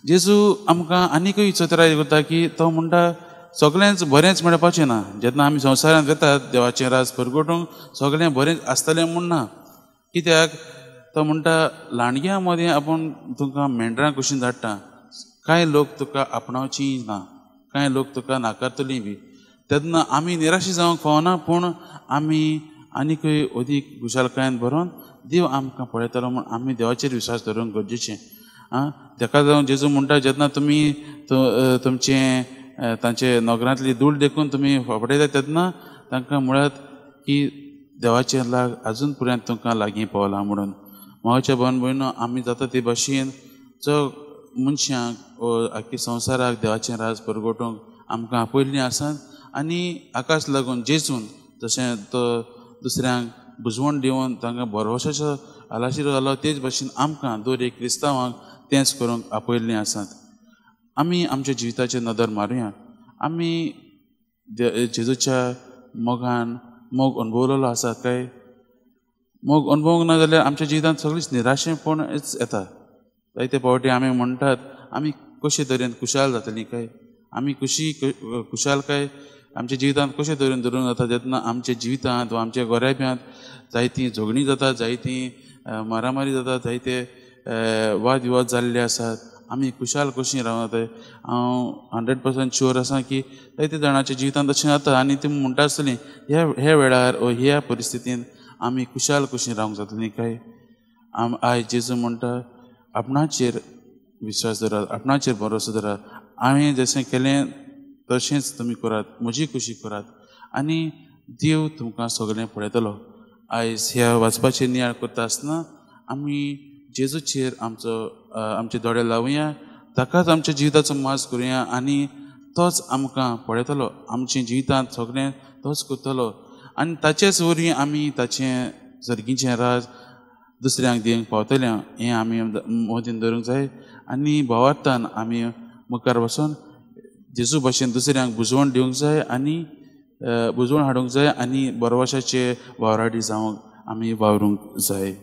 जेजू आमकां आनीकूय चतुराय करता की तो म्हणटा सगळेंच बरेंच मेळपाचें ना. जेन्ना आमी संवसारांत वेतात देवाचें राज परगटूंक सगळें बरेंच आसतलें म्हूण ना. कित्याक तो म्हणटा लांडग्यां मदें आपूण तुमकां मेंढरां कशीं धाडटा, कांय लोक तुका आपणावची ना, कांय लोक तुका नाकारतली बी. तेन्ना आमी निराशी जावंक फावना, पूण आमी आनीकूय अदीक खुशालकायेन भरोन देव आमकां पळयतलो म्हूण आमी देवाचेर विश्वास दवरूंक गरजेचें. आं, ताका लागून जेजू म्हणटा जेन्ना तुमी तुमचें तांचे नगरांतली धूळ देखून तुमी फपडयता तेन्ना तांकां म्हळ्यात की देवाचें लाग आजून पर्यंत तुमकां लागीं पावलां म्हणून. म्हाच्या भयण भयणो आमी जाता ते भाशेन जो मनशांक आख्खे संवसाराक देवाचें राज परगटूंक आमकां आपयल्लीं आसात आनी आकाश लागून जेजून जशें तो दुसऱ्यांक बुजवण दिवन तांकां भरवशाचो आलाशिरो जालो तेच भाशेन आमकां दर एक क्रिस्तांवांक तेंच करूंक आपयल्लीं आसात. आमी आमच्या जिविताचेर नदर मारुया. आमी जेजूच्या मोगान मोग अणभवलेलो आसा काय? मोग अणभवूंक ना जाल्यार आमच्या जिवितांत सगळीच निराशेपणच येता. जायते फावटी आमी म्हणटात आमी कशे तरेन खुशाल जातलीं काय, आमी कशी खुशालकाय आमच्या जिवितांत कशे तरेन धरून जाता जेन्ना आमच्या जिवितांत वा आमच्या गोऱ्याब्यांत जायतीं झगडीं जातात, जायतीं मारामारी जातात, जायते वाद विवाद जाल्ले आसात. आमी खुशाल कशीं रावता? हांव 100% शुअर आसा की जायते जाणांच्या जिवितांत अशें जाता आनी ती म्हणटा आसतलीं ह्या ह्या वेळार वा ह्या परिस्थितींत आमी खुशाल कशीं रावंक जातलीं काय? आयज जेजू म्हणटा आपणाचेर विश्वास दवरात, आपणाचेर भरोसो दवरात, हांवें जशें केलें तशेंच तुमी करात, म्हजी खुशी करात आनी देव तुमकां सगळें पळयतलो. आयज ह्या वाचपाचेर नियाळ करता आसतना आमी जेजूचेर आमचो आमचे दोळे लावया, ताकाच आमच्या जिविताचो मास करुया आनी तोच आमकां पळयतलो. आमच्या जिवितांत सगळें तोच करतलो आनी ताचेच वरवीं आमी ताचें सर्गीचें राज दुसऱ्यांक दिवंक पावतलें हें आमी मतीन दवरूंक जाय. आनी भावार्थान आमी मुखार वचून जेजू भाशेन दुसऱ्यांक बुजवण दिवंक जाय आनी बुजवण हाडूंक जाय आनी बरवशाचे वावराडी जावंक आमी वावरूंक जाय.